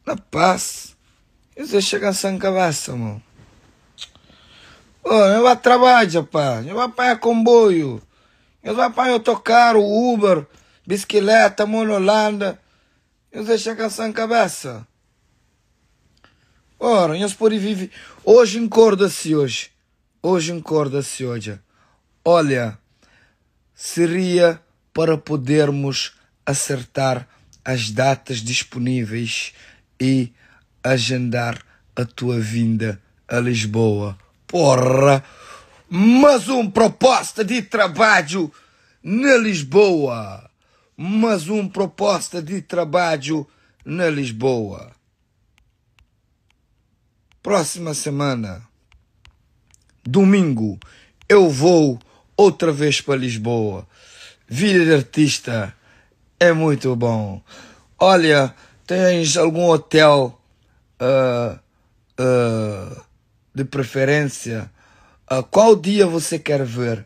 Na paz. Nhos dexa kansa-m kabesa, mo. Pô, nhos ba trabadja, pá. Nhos ba panha konboiu. Nhos ba panha otokaru, Uber, biskileta, monolanda. Nhos dexa kansa-m kabesa. Ora, nhos pode vive. Oji N korda si oji. Oji N korda si odja. Olha, seria para podermos acertar as datas disponíveis e agendar a tua vinda a Lisboa. Porra! Mas um proposta di trabadju na Lisboa! Mas um proposta di trabadju na Lisboa! Próxima semana, domingo, eu vou outra vez para Lisboa. Vida de artista é muito bom. Olha, tens algum hotel uh, uh, de preferência? Uh, qual dia você quer ver?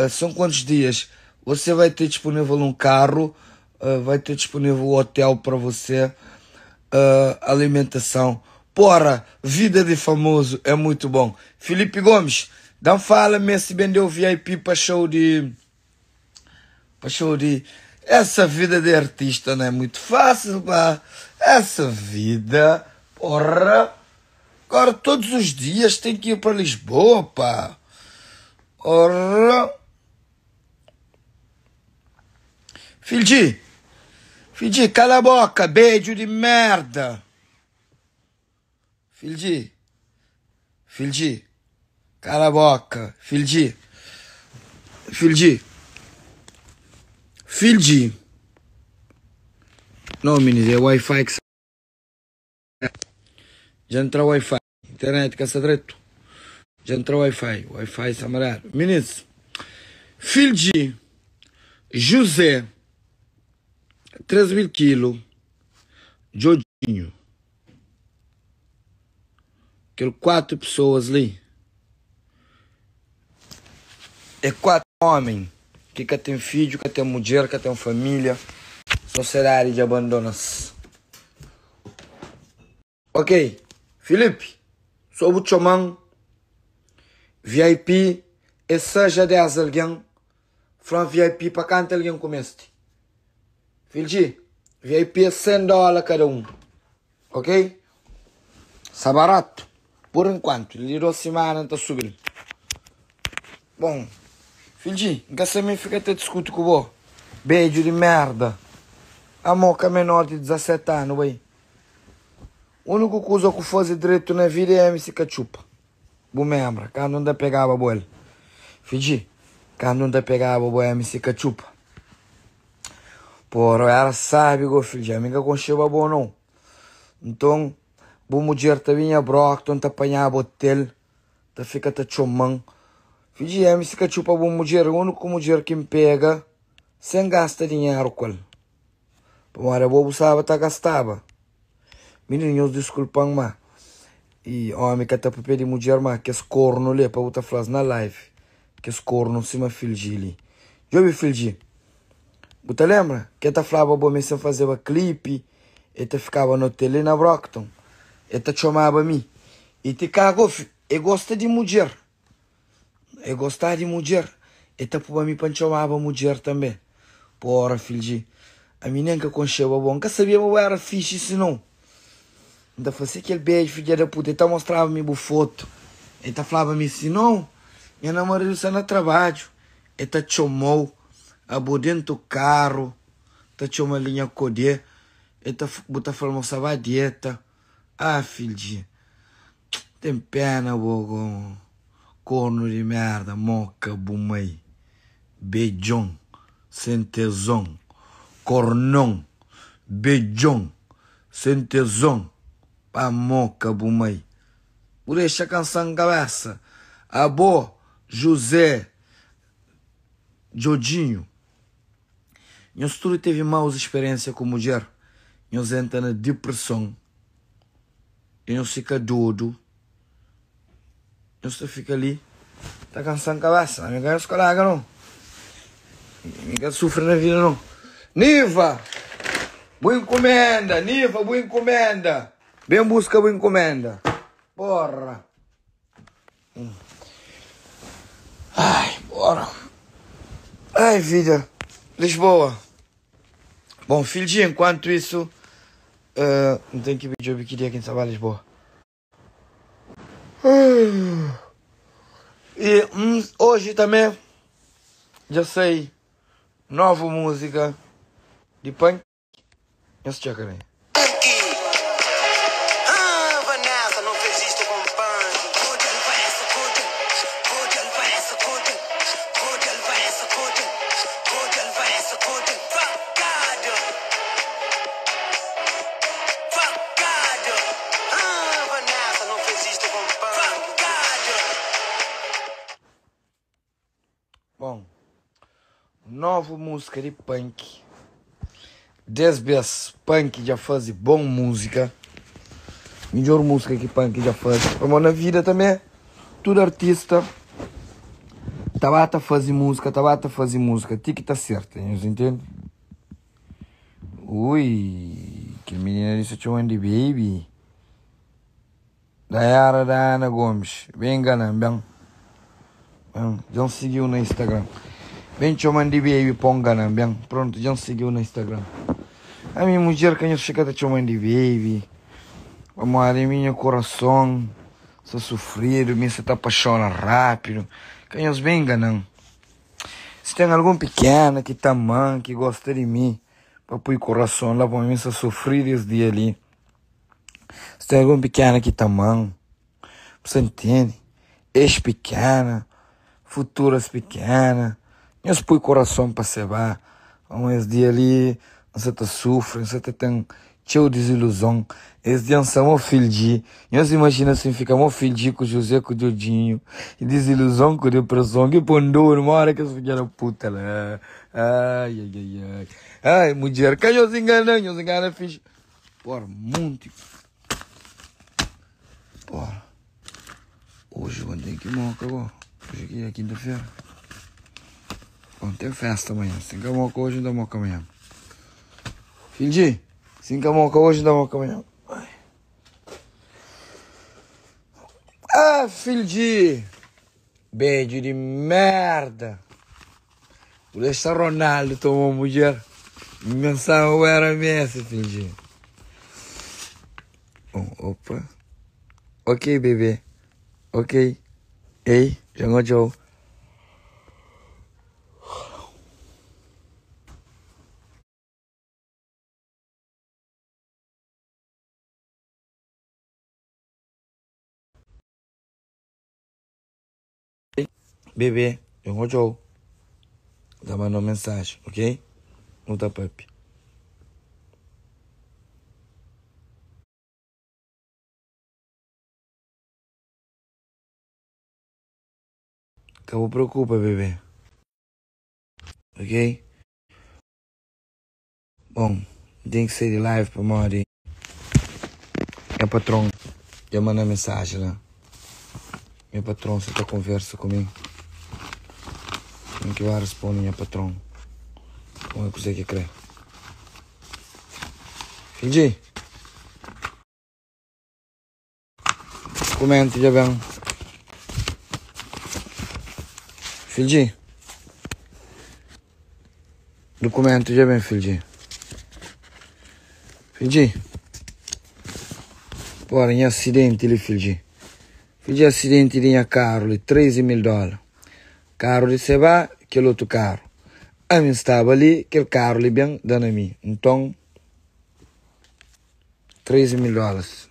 São quantos dias? Você vai ter disponível um carro, vai ter disponível um hotel para você, alimentação. Porra, vida de famoso é muito bom. Felipe Gomes, dá fala me se vendeu VIP para show de. Para show de. Essa vida de artista não é muito fácil, pá. Essa vida, porra. Agora todos os dias tem que ir para Lisboa, pá. Ora. Filho, Filho, cala a boca, beijo de merda. Filho, Filho, cala a boca, filho, Filho, Filho. Não, menino, é Wi-Fi que Já entrou Wi-Fi. Internet que está direito. Já entrou Wi-Fi. Wi-Fi está amarelo. Meninos, filho de José, 3 mil quilos, Jodinho. Aquele quatro pessoas ali. É quatro homens que que tem filho, que tem mulher, que tem família. Sociedade de abandona-se. Ok, Felipe, sou o Chomão, VIP, e seja 10 alguém, Flan VIP para canta alguém como este. Filho, VIP é 100 dólares cada um. Ok? Está barato. Por enquanto, lhe dou semana está subindo. Bom, filho, nunca me fica até discute com o Beijo de merda. A moca menor de 17 anos, ué. O único coisa que fazer direito na vida é MC Cachupa. Bu membra, quando não pegava boel. Filho, quando não pegava boel MC Cachupa. Porra, era sabe, go filho, a minha concheba bom não. Então, bu mulher tá vinha Brockton, tá apanhava hotel, tá fica tá chomão. Filho, MC Cachupa bu mulher, o único mulher que me pega, sem gasta dinheiro com ele. Pô, bobo sabe tá gastava. Menininhos, desculpam, ma. E homem que tá pedir mulher, ma, que es corno ali, para botar flas na live. Que es corno cima filho ali. Já filho? Você lembra? Que tá falava bom, mas sem fazer clipe, e tá ficava no hotel na Brockton. E tá chamava mim. E te cago, e gosta de mulher. E gosta de mulher. E tá para mim para chamava mulher também. Porra, filho. A menina que concheva bom, nunca sabia mas era fixe se não. Ainda fazia aquele beijo, filha da puta. Ele tá mostrava-me o foto. Ele tá falava-me assim, não, minha namorada está no trabalho. Ele tá chamou, a bo dentro do carro, tá chamando linha codê. Ele tá botar falando, moça, dieta. Ah, filho, tem pena, bo, corno de merda, moca, bumei, beijão, sem tesão, cornão, beijão, sem tesão, pa moca, bumei. Por deixa canção cabeça. Abo, José, Jodinho. Nós tudo teve maus experiência com mulher. Nós entra na depressão. E nós fica doido. Nós fica ali. Tá cansando a cabeça. Não me ganha os colegas, não. Ninguém sofre na vida, não. Niva! Bu enkumenda, Niva, bu enkumenda. Ben buska bu enkumenda. Porra. Ai, bora. Ai, vida. Lisboa. Bom, filho, enquanto isso, uh, tem que pedir que dia quem sabe Lisboa. E hoje também já sei nova música de punk. Esse tcheca aí. Ah, Vanessa não fez isto com punk. Vanessa, Vanessa, Vanessa, Vanessa, Facado. Facado. Ah, Vanessa não fez isto com punk. Facado. Bom, nova música de punk. 10 vezes punk já faz bom música. Melhor música que punk já faz. Mas na vida também, tudo artista tabata fazer música, tabata fazer música, tem que tá certo, você entende? Ui, que menina disse chamando de baby. Dayara da Ana Gomes, bem enganando, bem. Já seguiu no Instagram. Bem chamando de baby, pongana, bem. Pronto, já seguiu no Instagram. A minha mulher que eu chega a chamando de baby. Amor, é meu coração. Sou sofrido, me se tá apaixona rápido. Que eu bem enganam. Se tem algum pequeno que tá man, que gosta de mim, para pôr coração lá para mim, só sofrer esse dia ali. Se tem algum pequeno que tá man, você entende? Ex-pequena, futuras pequenas. Eu se põe coração para se vá. Um esse dia ali, você tá sofrendo, você tá tendo cheio de desilusão. Esse dia são meu filho de. Eu se imagina assim, fica meu filho de com o José, com o Dodinho. E desilusão com depressão. Que pondor, uma hora que eu fiquei na puta lá. Ai, ai, ai, ai. Ai, mulher, que eu se engana, eu se engana, fiz. Porra, muito. Porra. Hoje eu ter que moca, agora. Hoje aqui é quinta-feira. Bom, tem festa amanhã. Se moca hoje, não dá moca amanhã. Filho, se moca hoje, não dá moca amanhã. Ai. Ah, filho de... Beijo de merda. O deixa Ronaldo tomou mulher. Pensava era Messi, filho de. Bom, opa. Ok, bebê. Ok. Ei, já tchau. Bebê, eu tchau. Tá mandando mensagem, ok? Não tá papi. Acabou preocupa, bebê. Ok? Bom, tem que ser de live para morrer. Meu patrão já manda mensagem lá. Meu patrão só tá conversa comigo. Tem que vai responder meu patrão. Como é que você que crê? Filho, comente já bem. Filho, documento já bem, filho. Filho, porra, em acidente ali, filho. Filho, acidente de carro ali, 13 mil dólares. Carro de Seba, aquele outro carro. A mim estava ali, aquele carro ali bem, dando a mim. Então, 13 mil dólares.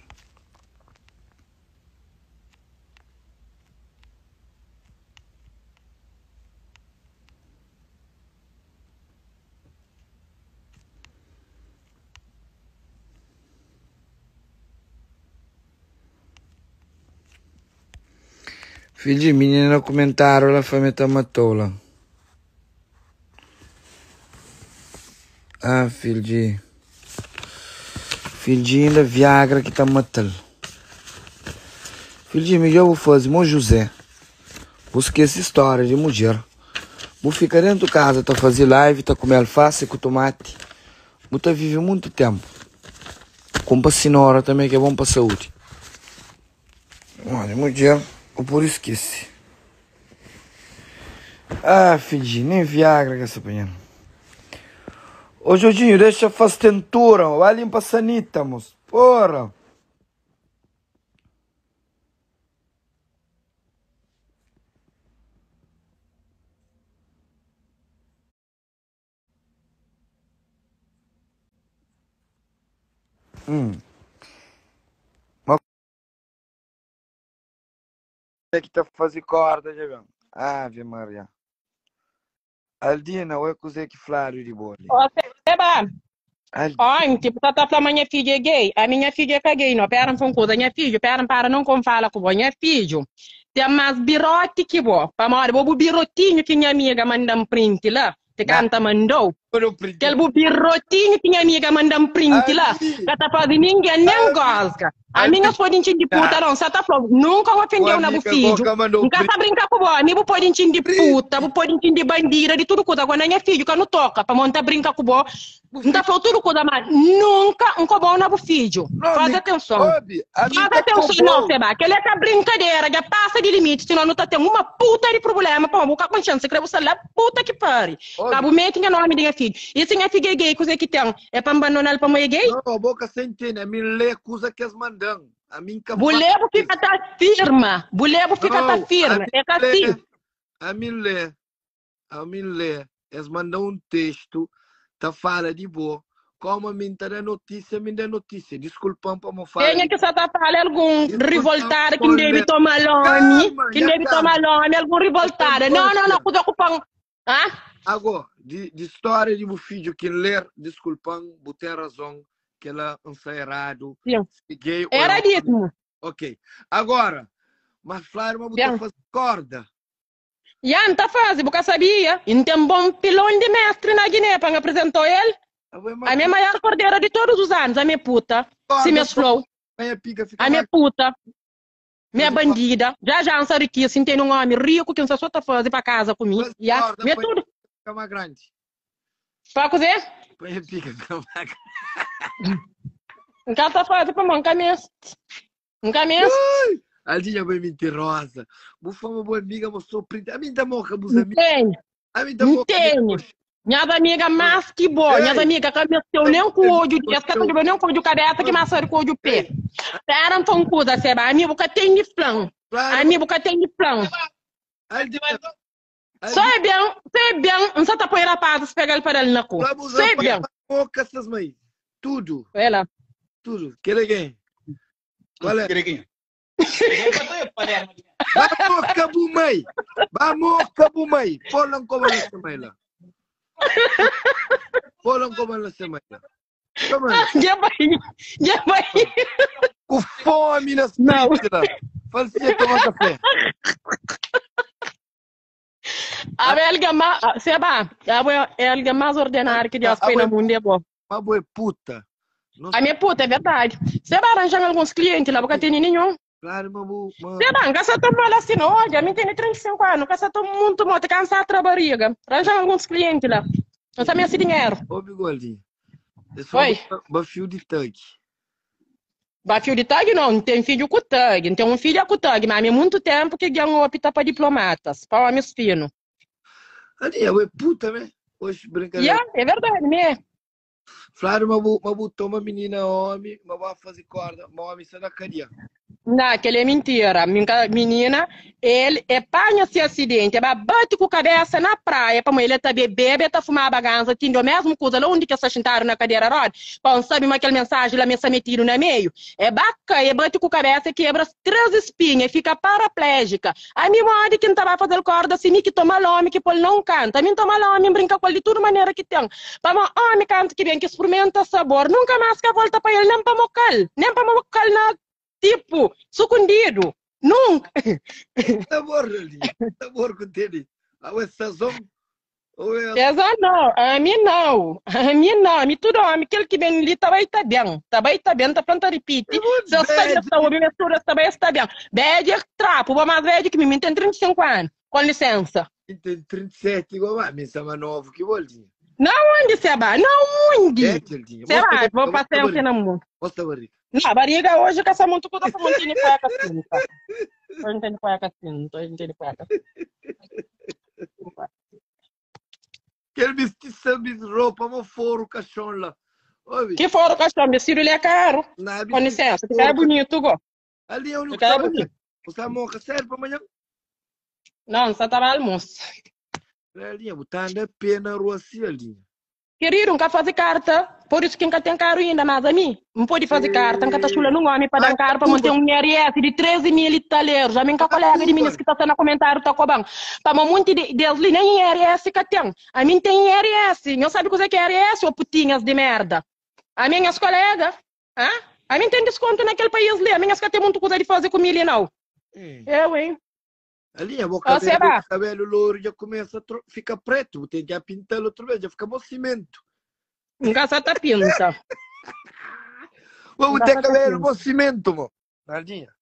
Filho de menina comentaram, ela foi meter matou lá. Ah, filho de. Filho de ainda Viagra que tá matando. Filho de mim, eu vou fazer, meu José. Vou esquecer história de mulher. Vou ficar dentro de casa, tá fazendo live, tá comendo alface com tomate. Bu ta vive muntu ténpu. Kunpra sinora tanbê ki é bon pa saúdi. Modi mudjer, bu pode skese. Ah, fidji, nen Viagra ka sta panha-m. Ô Jorginho, dexa faz tentura, ba linpa sanita, mos. Porra! Hum. Ma kuzê ki ta faze korda dja ben? Ave Maria. Aldina, oi kuzê ki fladu di bo li? Ó, Seba, Aldina. onti bu sa ta fla ma nha fidju é gay. Ami nha fidju é ka gay no. Pera N fla un kuza, nha fidju, pera N para non kon fala ku bo. Nha fidju ten más biroti ki bo. Pamodi bo bu birotinhu ki nha amiga manda-m printi la, Ti Na, kanta mandou. eu print. Kel bu birrotinhu ki nha amiga manda-m print la, Ali, ka ta faze ningen nen ali, gosga. Ami ali. nhos pode ntxin di puta, non sa ta fla-u, nunka N Bu ofendeu na bu amiga fidju. goka mandou N ka print. sa brinka ku bo, ami bu pode ntxin di puta, bu Print. pode ntxin di bandida, di tudu kuza. Agora na nha fidju ka nu toka, pamodi N ta brinka ku bo, Bu N ta fidju. fla-u tudu kuza, ma nunka N kobau na bu fidju. Não, Faze mi, atenson. obi, a mi Faze ka atenson, não, kobou. Seba. Kel-li é ka brinkadera, dja pasa di limiti, sinon nu ta ten uma puta di prubléma pamodi bu ka konxe-m, si kre bu sta la puta ki pari. Ka Obi. bu mete nha nómi di nha fidju. I si nha fidju é gay, kuzê ki ten? É pa N bandona-l pamodi é gay? Não, bo ka sa intende. A mi lê kuza ki es manda-m. A mi ka Bu fala lê bu fika es. ta afirma. Bu lê bu fika ta Não, a afirma. mi É ka lê, si. a mi lê, a mi lê. Es manda un textu ta fala di bo. Komu ami N ta da notísia, ami N da notísia. Diskulpa-m pamo fala Kenha di ki sa ta fala é algun Diskulpa-m rivoltada ki pamo N debe lê. toma lómi, Kalma, ki N nha debe toma kalma. lómi, algun Nha rivoltada. Não, não, não, tanpância. kuza ku pan. Ah? Ago, di stória di bu fidju ki N ler, diskulpa-m, bu ten razon, kela N sta eradu, Sim. si gay o é Era ómi. disso. Ok. Agora, mas fladu ma bu ta Bem. faze korda. Ya, N ta faze, bu ka sabia? I N ten bon pilon di mestri na Giné pa N aprezentou el. Abo é Ami é ma maior kordeira di todos os anos, ami é puta. Sima korda es flou, panha pika fika ami é ma puta, mi é faze korda, bandida. Já já N sa rikisa, N ten un omi riku ki N sa so ta faze pa kaza ku mi. faze Ya, korda mi é panha tudu. fika ma grandi. Pa kuzê? Panha pika fika ma grandi. N ka ta faze pamodi N ka meste. N ka meste. Ui! Aldinha bai mentirosa. Bu fama bu amiga mostrou print. A mim ta moca bus N amigos. tene, A mim ta N moca minha tene. coxa. Nhas amiga más ki bo, nhas Ei, amiga ka mesteu nen ku odju, es ka ta djobe nen ku odju kabésa ki más sabe ku odju pé. Ei, Pera N fla un kuza, Seba, ami bu ka ten di fla-m, claro, ami bu ka ten di fla-m. Aldinha, Só Aldinha, é ben, só é ben, N sa ta poi rapazis pega-l pa da-l na ku. fla bus Só é rapazes ben. pa moca ses mãe. Tudo, Olha lá. tudo. Kel é quem? Qual é? Quem? Quem? Vamos bu mãe. Vamos bu mãe. Polan como na semana. Polan como na semana. Toma lá. Dja bai, dja bai. Com fome na Não. street lá. Falsia tomar café. A belga ma, seba, a é alguém mais ordinário que Deus põe no mundo é bom. Mas é puta. Não A minha puta, é verdade. Você vai arranjar alguns clientes lá, porque tem nenhum. Claro, mas bu- mas Você vai, nunca tô mal assim, não. Olha, a mim tem 35 anos, nunca tô muito mal, tô cansado da barriga. Arranjar alguns clientes lá. Não sabia esse dinheiro. Ô, bigodinho. Eu sou Oi. bafio de tanque. Ba filho de tag não, não tem filho com tag, não tem um filho com tag, mas há muito tempo que ganhou opta para diplomatas, para homens finos. Ali, é puta, né? Hoje, brincadeira. Yeah, é verdade, mesmo. Flávio, mas bu, mas bu toma menina homem, mas vai fazer corda, mas homem sai da cadeia. Não, aquele é mentira. Menina, ele é panha esse acidente, é bate com a cabeça na praia, para ele tá bebendo, tá fumar bagança, tinha o mesmo coisa lá onde que se sentaram na cadeira roda, para não saber aquela mensagem lá, me metido no meio. É baca, é bate com a cabeça, quebra as três espinhas, fica paraplégica. A minha mãe que não tava fazendo corda, assim, que toma lome, que pôr não canta. A mim toma lome, brinca com ele de toda maneira que tem. Para homem canta que vem, que experimenta sabor, nunca mais que volta para ele, nem para mocal, nem para mocal na tipo, sucundido. Nunca. Sabor ali, sabor com ele. Ah, o sazon, ou é Essa não, a mim não. A mim não, a mim tudo homem, aquele que vem ali também está bem. Também está bem, tá planta repite. Se eu está bem, está bem, está bem, está bem. Bede é trapo, vou mais velho que mim, tem 35 anos. Com licença. tem 37 igual a mim, sama novo que bolinha. Na undi, Seba? Na undi? É, Aldinha. Seba, Mostra vou mostra paciência barriga. na mão. Mostra barriga. Não, barriga hoje que essa muito coisa para montar cueca cinta. Hoje não tem cueca cinta, hoje não tem cueca. Kel bisti bis roupa, mo foro caixão lá. Ouve, Que fora o caixão, vestido ele é caro. na Com bisti licença, fica foro. bonito, go. Ali é o único Fica que bonito. Você moca sério para amanhã? Não, só tava almoço. Aldinha, botando a pé na rua assim, Aldinha. Querido, nunca fazer carta. Por isso que nunca tem caro ainda, mas a mim, não pode fazer carta. Nunca tá chula num homem para dar caro para manter um IRS de 13 mil e taleiros. A minha colega de meninas que tá sendo comentário tá cobrando. Para muito de, deles ali nem IRS que tem. A mim tem IRS. Não sabe o que é IRS, ou putinhas de merda. A minhas colegas, hã? A mim tem desconto naquele país ali. A minhas que tem muita coisa de fazer comigo ali, não. Hum. Eu, hein? Ali, o Ó, cabelo, Seba. cabelo louro já começa a fica preto, tem que pintar outra vez, já fica bom cimento. Nunca só tá pinta. Vamos Nunca ter só tá cabelo pinta. bom cimento, mo. Aldinha,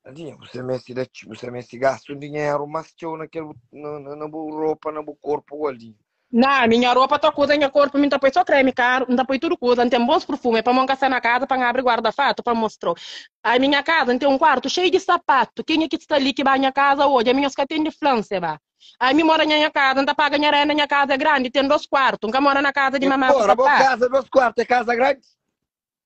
Aldinha, você me você me gasta um dinheiro, mas teu naquele, na, na, na boa roupa, no corpo, Aldinha. Não, minha roupa tá coisa, minha corpo, me tá põe só creme caro, não tá põe tudo coisa, não tem bons perfumes, para montar na casa, para abrir guarda-fato, para mostrar. A minha casa não tem um quarto cheio de sapato. Quem é que está ali que vai na minha casa hoje? A minha que tem de flança, ba. A minha mora na minha casa, não tá pagando minha renda, minha casa é grande, tem dois quartos, nunca mora na casa de mamá com Porra, boa sapato. casa, dois quartos, é casa grande?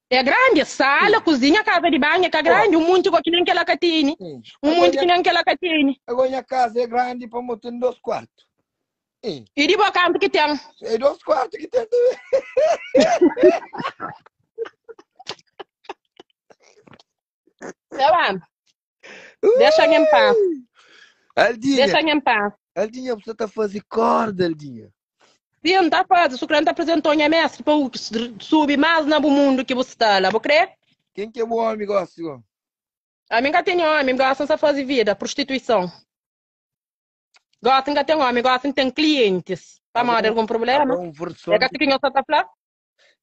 É grande, sala, cozinha, casa de banho, é que é grande, um monte que nem aquela catine, Sim. um Agora, monte que nem aquela catine. agora minha casa é grande para botar dois quartos. Sim. E de boa canto que tem. É dois quartos que tem também. Sei lá, deixa em paz, Aldinha, deixa em paz. Aldinha, você tá fazendo corda, Aldinha. Sim, não tá fazendo. O Sucrante apresentou minha mestre para subir mais no mundo que você está lá, vou crer? Quem que é o homem gosta? igual? A mim que tem homem, gosta de fazer vida, prostituição. Gosta que tem homem, gosta de ter clientes. Para Agora, mal algum problema? agora um versão É que assim que eu só tá falando?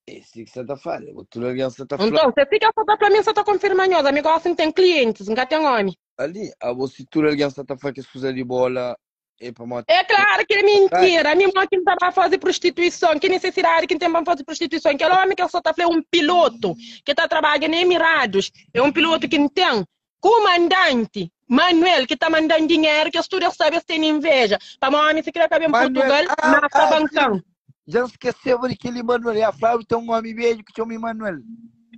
Esse que você tá falando, o outro alguém você tá falando. Então, se fica só tá para mim, só tá confirmando. A mim gosta de ter clientes, nunca tem homem. Ali, a você tudo alguém você tá falando que se de bola é para matar. É claro que é mentira. A minha mãe que não tá para fazer prostituição. Que necessidade que tem para fazer prostituição? Aquele homem que só tá falando é um piloto que tá trabalhando em Emirados. É um piloto que não tem comandante. Manuel, que tá mandando dinheiro, que os estudantes sabem se tem inveja. Para o homem se quer caber em Manuel, Portugal, ah, mas tá ah, bancando. Já esqueceu daquele Manuel. E a Flávio tem um homem velho que chama Manuel.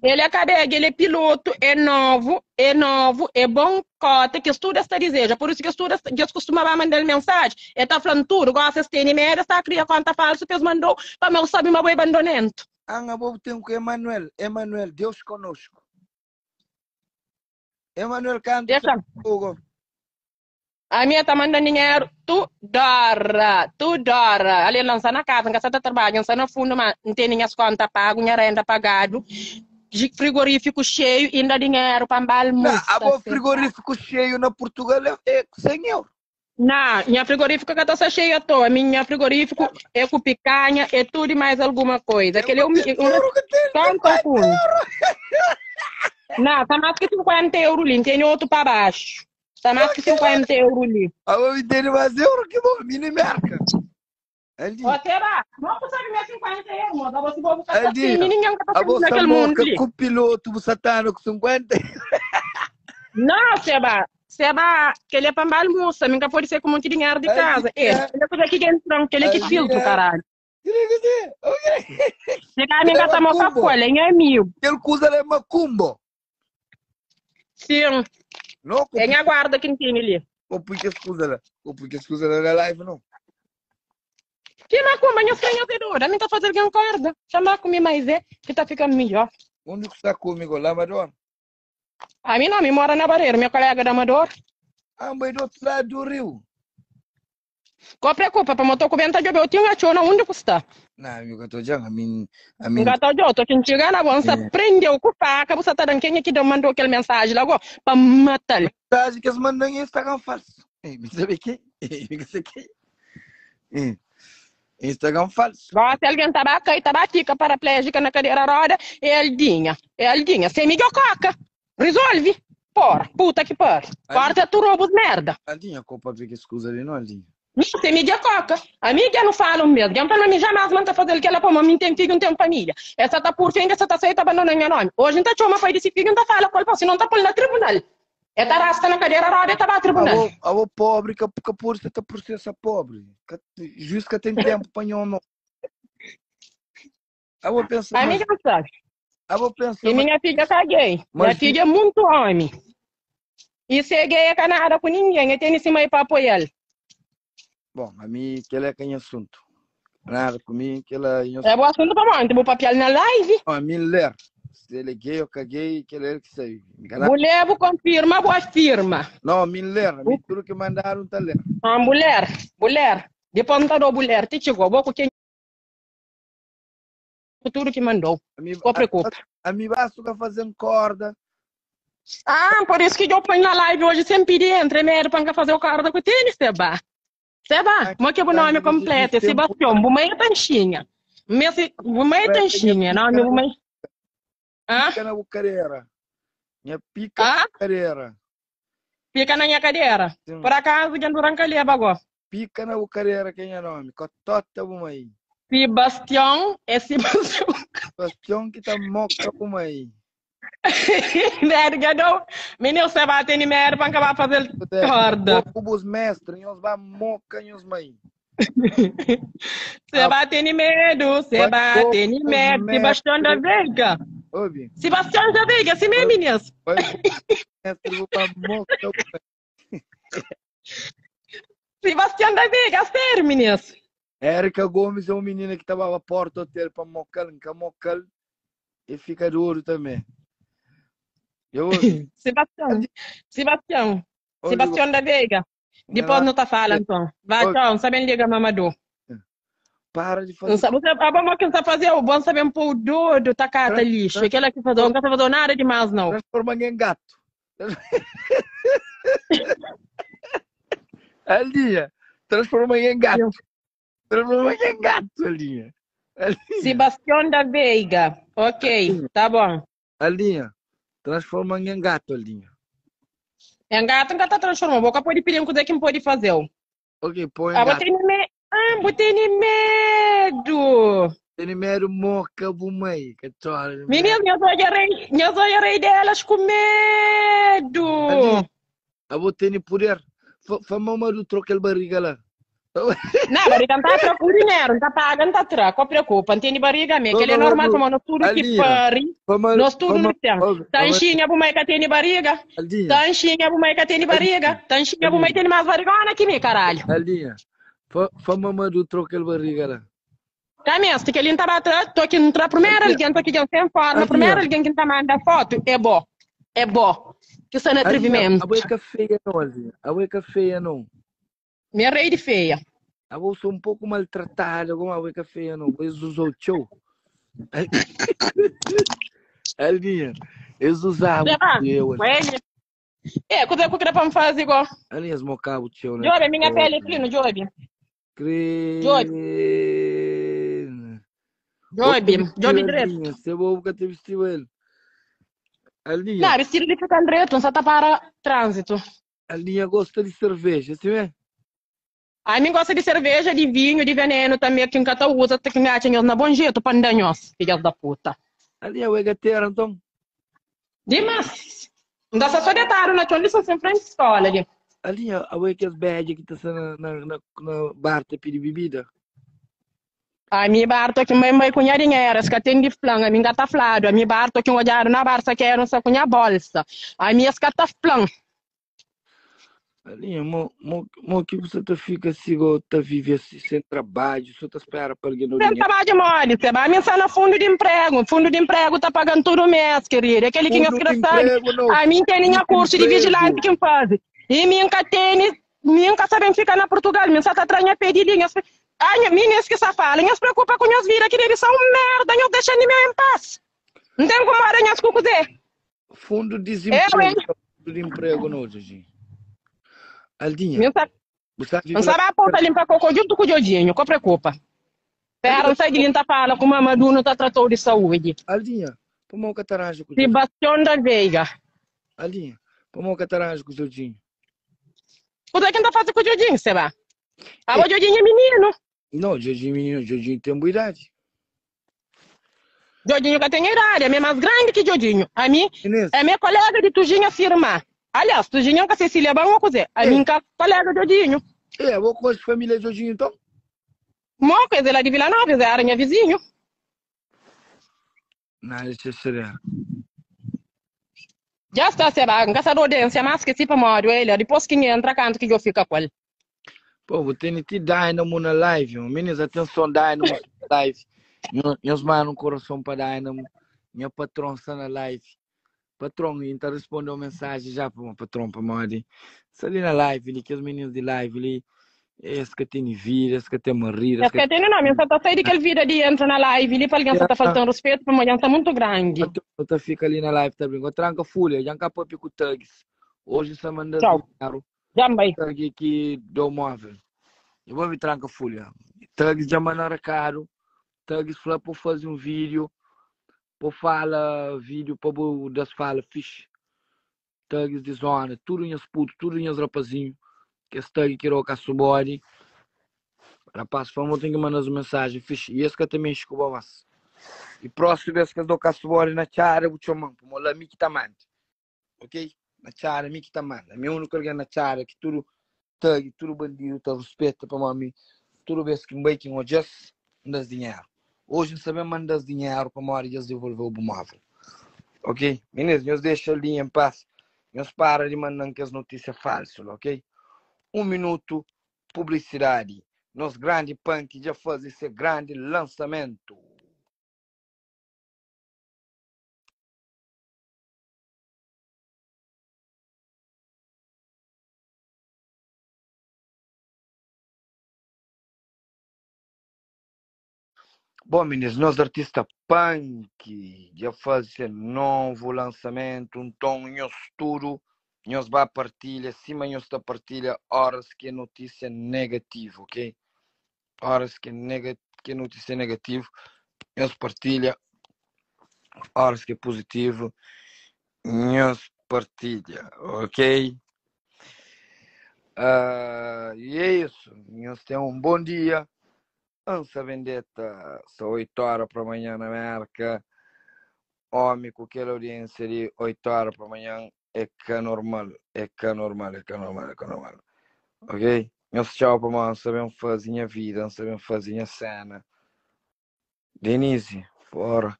Ele é cabega, ele é piloto, é novo, é novo, é bom cota, que estuda esta deseja. Por isso que estuda, que eles costumavam mandar mensagem. Ele tá falando tudo, gosta de ter merda, está a criar conta falsa, que eles mandou, para mal sabe, mas abandonento. Ah, bom tem que Emanuel, Emanuel, Deus conosco. Emanuel canta. Deixa. Hugo. A minha tá mandando dinheiro, tu dora, tu dora. Ali lança na casa, não tá trabalhando, no fundo, mas não tem minhas contas pago, minha renda pagado. De frigorífico cheio, ainda dinheiro para Não, almoçar. a bom frigorífico cheio na Portugal é 100 euros. Não, minha frigorífico que tá cheia à toa. Minha frigorífico é com picanha, é tudo e mais alguma coisa. Aquele é um, euro que tem, tanto fundo. Não, tá mais que 50 euros ali, tem outro para baixo. Tá mais que 50 euros ali. A bom tem mais euro que bom, mini merca. Ali, Ó, será? Não consegue mais 50 euros, moça. Você vai buscar Ali, assim, ninguém tá a bolsa naquele mundo moca ali. com o piloto, o satano com 50. Não, Seba. Seba, que ele é para almoço, nunca pode ser com muito dinheiro de Ali, casa. É, ele é coisa que entra, que ele é que Ali, filtro, é. caralho. Chega a minha Ele é tá moca macumbo. folha, é amigo. Aquele coisa é macumbo. Sim, Não, é minha guarda que tem ali. ou porque escusa lá. Ou porque escusa lá na live, não. Que macumba, minha filha é dura, nem tá fazendo que corda. Chamar comigo mais é, que tá ficando melhor. Onde que está comigo lá, Amador? A mim não, me mora na barreira, minha colega da Amador. Ah, mas do outro lado do rio. Qual preocupa, para motor comendo, tá eu tinha uma chona onde custa. Não, amigo, eu tô dizendo, a mim, a mim, Engata eu tô te chegando, você É. prendeu com faca, você tá dando quem é que mandou aquela mensagem logo para matar. mensagem que eles mandam em Instagram falso. Ei, me sabe quem? Ei, me sabe quem? Ei, Instagram falso. Gosta alguém tabaca e tabatica paraplégica na cadeira roda, é Aldinha, é Aldinha, sem Miguel Coca. Resolve. Porra, puta que pariu. Corta tu roubos merda. Aldinha, culpa ver que escusa ali, não, Aldinha? Mi se mi dja koka. Ami dja nu fala un bes. Dja N fla ma mi jamais ma N ta faze-l kela pamodi mi N ten fidju, N ten família. El sa ta purfia inda sa ta sai ta bandona nha nomi. Oji N ta txoma pai di si fidju N ta fala ku el pa sinon N ta pô-l na tribunal. El ta rasta na kadera roda el ta ba tribunal. Abo, abo pobri ka, ka pode sa ta processa pobri. Ka, juiz ka ten tempo pa nho não. Abo pensa Ami mas, dja N sabe. abo pensa E mas, minha fidja ka gay. Minha mas fidja é muntu omi. E se é gay é ka nada ku ninguém. É tene si mãe pa apoia-l. Bom, a mi kel é ka nha assunto. Nada ku mi, kel é nha É bo assunto pa monte, bu papial na live. Não, a mi ler. Se ele é gay ou ka gay, kel é ele que sabe. Mi ka Bu lê, bu confirma, bu afirma. Não, a mi ler. A Bu, mi tudo que mandaram tá ler. ah, bu ler, bu ler. Depois N ta dou bu ler, ti txigou. Bo ku ken ku tudo ki mandou. A mi, Ko a, preocupa. a mi basto ka fazem corda. Ah, por isso que eu ponho na live hoje sem pedir entre medo para não fazer o corda com tênis, Seba. Seba, mo que é o nome completo? É Sebastião, bu mãe é Tanchinha. Messi, bu mãe é Tanchinha, nome bu mãe. Ah? Pica na cadeira. Minha pica Ah? na cadeira. Pica na minha cadeira. Sim. Por acaso que anduran caleba agora. Pica na cadeira quem é nome? Cotota bu mãe. Sebastião é Sebastião. Sebastião que tá moca bu mãe. Merda, não. Menino, você vai ter merda para acabar fazer corda. Pouco os mestres, nós vai moca nós mãe. Você vai ter medo, você vai ter medo. Sebastião da Veiga. Ouve. Sebastião da Veiga, assim mesmo, meninas. Vai mestre, vou pra moca bu mãe. Sebastião da Veiga, sério, meninas. Érica Gomes é uma menina que tava à porta do hotel para mocal, nunca mocal e fica duro também. Eu Sebastião, Sebastião, Ouve, Sebastião da Veiga. Depois não tá falando, então. Vai, Ouve. tchau, não sabem liga, Mamadou. Para de Não fazer. sabe, você, a bomba que não sabe fazer, o bom saber um pouco doido, tacata lixo. Aquela que fazer, não sabe fazer nada demais, não. Transforma em gato. Alinha, transforma em gato. Transforma em gato, Alinha. Alinha, Sebastião da Veiga. Ok, tá bom. Alinha, transforma em gato, Alinha. É um gato que tá transformando. Boca pode pedir um coisa que não pode fazer. Ok, põe Ah, gato. botei me... Ah, botei medo. Tem medo moca, bumei. Que chora. Menino, eu olharei delas com medo. Alinha, a botei poder. Fama uma do troco el barriga lá. Não, barriga não tá troca o dinheiro, não tá paga, não tá troca, não preocupa, não tem barriga mesmo, que ele é normal, como nós tudo que Alinha. pare, Fama, nós tudo fama, não tem. ouve, Tanchinha, bumai que tem barriga, Alinha, tanchinha, bumai que tem barriga, tanchinha, bumai tem mais barrigona que mim, caralho. Alinha. Fama uma do troco el barriga lá. Tá mesmo, que ele não tava atrás, tô aqui, não tá primeiro alguém, tô aqui sem forma, Alinha. primeiro alguém que tá manda foto, é bom, é bom, que isso é Alinha, atrevimento. a boica feia não, Alinha. A boica feia não. Minha rei de feia. A bolsa um pouco maltratada, como a boica feia não. Eles usou o teu. Alinha, eles usavam Leva, o teu. mas ele- É, coisa que eu queria pra me fazer igual. Alinha, esmocava o teu, né? Job, minha pele é fina, Job. Job. Job, Job direto. Alinha, você bobo que te vestiu ele. Alinha, Não, vestido de ficar direto, não só tá para trânsito. Alinha gosta de cerveja, assim é? A mim gosta de cerveja, de vinho, de veneno também, que nunca usa, que ngacha na bom jeito, pandanhos, filhas da puta. Alinha, o gateira, então. Demais. Não dá só detalhe, na chão, são sempre em escola ali. Alinha, a que as bad que tá na, na, na, na bar te pedir bebida. A mi barto que mãe mãe cunha dinheiro, que tem de flan, a minha gata flado, a mi barto que um olhar na barça quero só cunha bolsa. A minha escata flan. Alinha, mo, mo, mo que você tá fica assim, igual tá vive assim, sem trabalho, só tá espera para alguém no Sem dinheiro. trabalho mole, você vai pensar no fundo de emprego. Fundo de emprego tá pagando todo mês, querido. Aquele que Fundo de nós sabe. emprego, não. A mim tem nenhum Fundo de curso de emprego. vigilante que faz. E minha tem, minha sabem ficar na Portugal, minha só tá atrás pedidinhas. Ai, minhas que só falam, minhas preocupa com minhas vidas, que eles são merda, eu deixando meu em paz. Não tem como aranhar as cucuzê. Fundo de Eu, desemprego. hein? Fundo de emprego, não, Jorginho. Aldinha, Não sabe, você vive não sabe a ponta limpa cocô junto com o Jodinho, qual preocupa? Pera, não sai de limpa fala com o Mamadou, não tá tratou de saúde. Aldinha, põe o cataranja com o Jorginho. Sebastião da Veiga. Aldinha, põe o cataranja com o Jorginho. O que tá fazendo com o Jodinho, Seba? Abo Djodjinho é mininu. Não, Djodjinho menino, Djodjinho tem boa idade. Djodjinho ka ten idade, ami é más grandi ki Djodjinho. Ami Inês. ami é kolega di Tujinha si irmã. Aliás, Tujinha N ka se si leba-m ô kuzê. Ami N ka kolega Djodjinho. É, abo konxe família Djodjinho então? Mo, es é la di Vila Nova, es éra nha vizinhu. Na necessidade. Dja sta seba, N ka sa da audiência más ki si pamodi oelha, dipôs ki N entra kantu ki djo fika ku el. Pô, bu tene ti Dynamo na live, meu. Minis, atenção, Dynamo sta na live. Nhos manda um coração pa Dynamo. Nha patron sta na live. Patron, e ta responde um mensagem já pa meu patron, pamodi sta li na live li, kes minis di live li, es ka tene vida, es ka ten marido, es Es ka tene nomi, N sa ta sai di kel vida di entra na live li pa algen sa ta falta-m ruspetu pamodi N sta muntu grandi. Eu ta fika li na live ta brinka. Tranka fulha, dja N ka papia ku thugs. Hoje sa manda Tchau. dinheiro. Dja N bai. Thug ki dou móvel. Eu vou me tranca folha. Thugs já manda recado. Thugs fala para fazer um vídeo. Para fala vídeo para bu das fala fixe. Thugs de zona, tudo nhas puto, tudo nhas rapazinho. Que esse thug que roca subode. Rapaz, fala, tem que mandar uma mensagem fixe. E esse que também escuba mais. E próxima vez que eu dou caçubode na tchara, eu vou chamar. Para lá, mi que tá manda. Ok? Na txada, mi ki ta manda. Mi é úniku algen na txada ki tudu thug, tudu bandidu ta ruspeta pamodi mi tudu bes ki N bai ki N odja-s, N da-s dinheru. Oji N sta ben manda-s dinheru pamodi dja-s devolve-u bu móvel. Ok? Minis, nhos dexa linha en pas. Nhos para di manda-m kes notísia falsu la, ok? Un minutu publisidadi. Nos grandi punk dja faze se grandi lansamentu. Bom, meninos, nos artista punk dja faze se novu lançamento, nton nhos tudu nhos ba partilha sima nhos ta partilha horas ki é notícia negativo, ok? Horas ki é nega ki é notícia negativo, nhos partilha, horas ki é positivo, nhos partilha, ok? Uh, e é isso. Nhos tem um bom dia. Ansa Vendetta, só 8 horas para manhã na América. Homem com aquela audiência de 8 horas para manhã é que normal, é que normal, é que normal, é que normal. Ok? Nhos tchau pa mão, sabem fazer minha vida, sabem fazer minha cena. Denise, porra.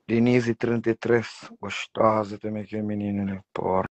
Denise 33, gostosa também que é menina, né? Porra.